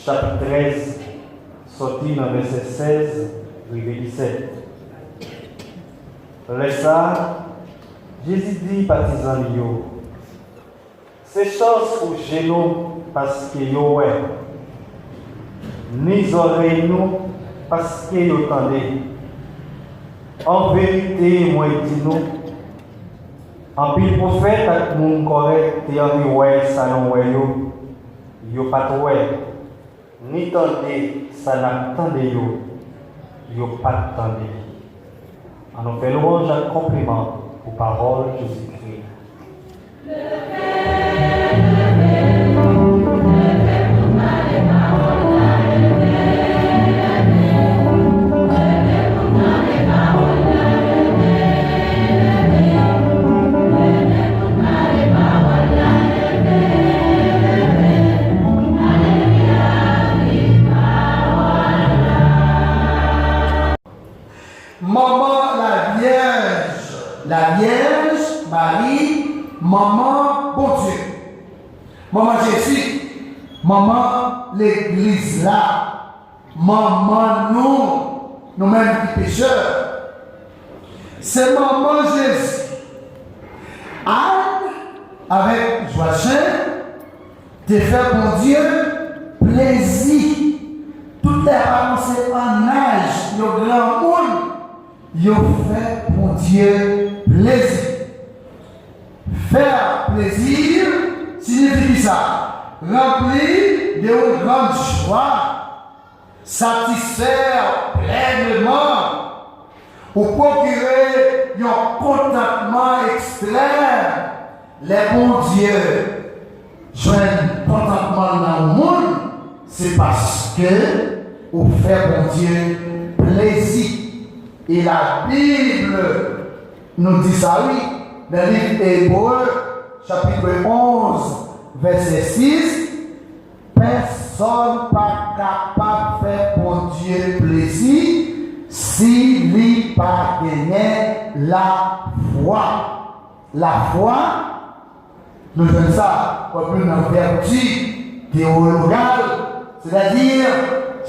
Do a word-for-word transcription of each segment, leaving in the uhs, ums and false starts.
Chapit trèz, sòti nan vèsè sèz rive disèt. Lè sa a, Jezi di patizan li yo, "Se chans pou je nou, paske yo wè, ni zòrèy nou, paske yo tande. An verite, mwen di nou, anpil pwofèt ak moun kòrèk te anvi wè sa nou wè yo, yo pa t wè, ni tande sa n ap tande yo, yo pa t tande." Ann nou fè lwanj ak konpliman pou pawòl Jezikri. Manman Lavyèj, Lavyèj Mari, manman Bondye. Manman Jezi, manman legliz la, manman nou, nou menm ki pechè. Se manman Jezi. Ann avèk Jwachen te fè Bondye plezi. Tout lè yo anonse an aj, yo granmoun, yo fè Bondye plezi. Faire plaisir siyifi kisa? Rempli de yon grann jwa, satisfè plènman, ou pwokire yon kontantman ekstrèm. Lè Bondye jwenn kontantman nan yon moun, se paske ou fè Bondye plezi. E Labib nou di sa, wi, nan liv Ebre, chapit onz, vèsè sis, pèsonn pa kapab fè Bondye plezi si li pa genyen lafwa. Lafwa, nou jwenn sa, w ap li nan vèti teyologal, sètadi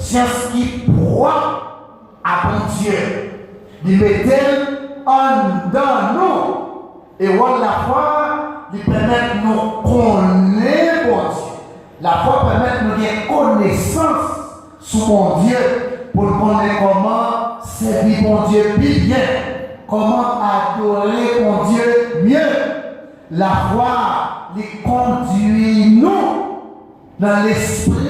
syans ki pwòp a Bondye. Li mete l anndan nou. E wòl lafwa, li pèmèt nou konnen Bondye. Lafwa pèmèt nou gen konesans sou Bondye, pou n konnen kòman sèvi Bondye pi byen, kòman adore Bondye mye. Lafwa, li kondui nou nan lespri